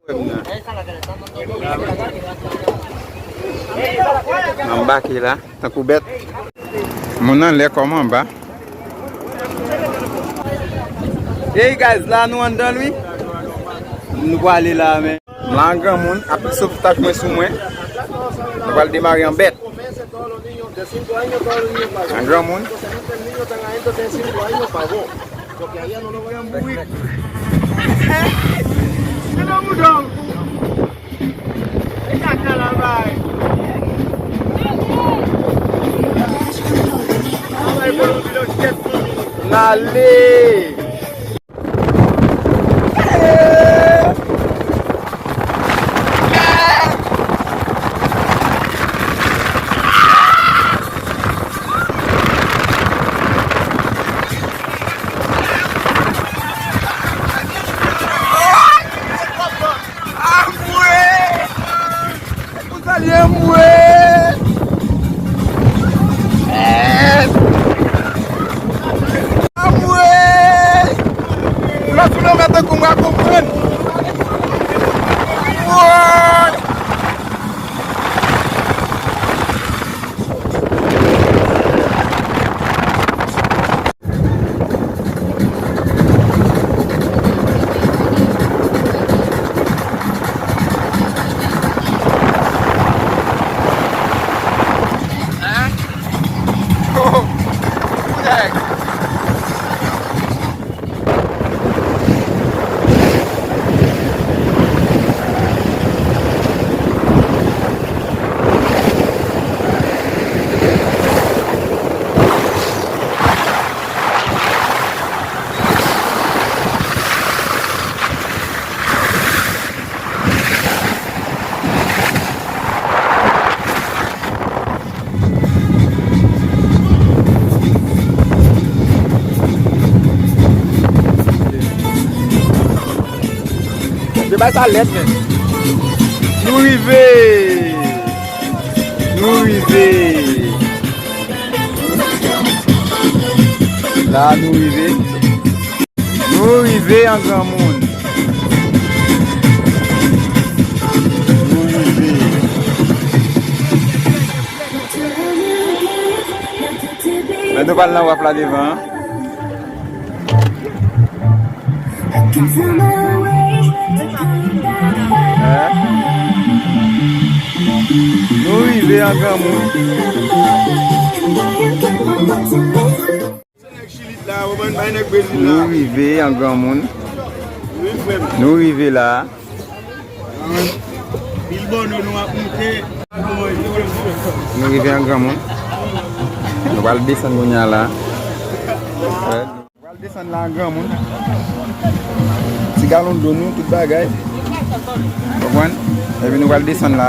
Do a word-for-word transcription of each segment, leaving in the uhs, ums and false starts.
M anbake la, tankou bèt. Moun anlè kòm anba. Hey guys, la nou anndan l wi. Nou prale la men. M la an granmoun, apil sovtaj mwen sou mwen. Nou pral demare an bèt. An granmoun. N ale! Anmwe! Ou salye mwen! Anmwe! Lòt moun nan mèt tankou mwen konprann. Woy! Yo bay sa lèd, men. Nou rive! Nou rive! La nou rive. Nou rive an granmoun. Nou rive. Men nou pral nan waf la devan an. Nou rive an granmoun. Nou rive an granmoun. Nou rive la. Nou rive an granmoun. Nou pral desann kounye a la. Pral desann la an granmoun. Ti galon dlo nou, tout bagay. Konprann? Epi nou pral desann la.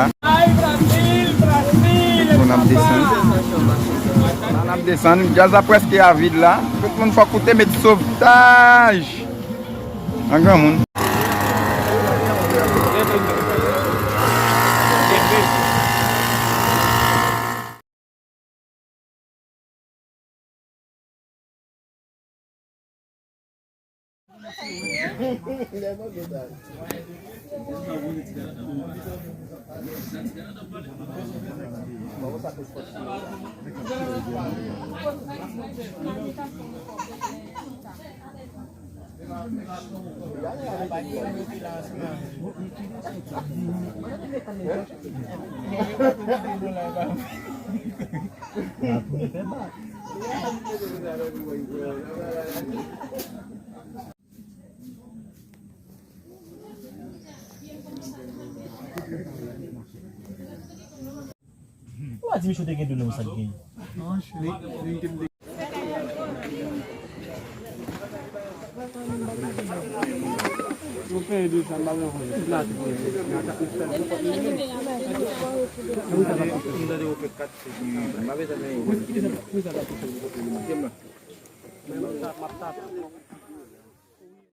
Pou n ap desann. La n ap desann. Djaz la prèske a vid la. Tout moun fò koute met sovtaj. An granmoun. Ou pa di misye te gen dlo nan sa l gen.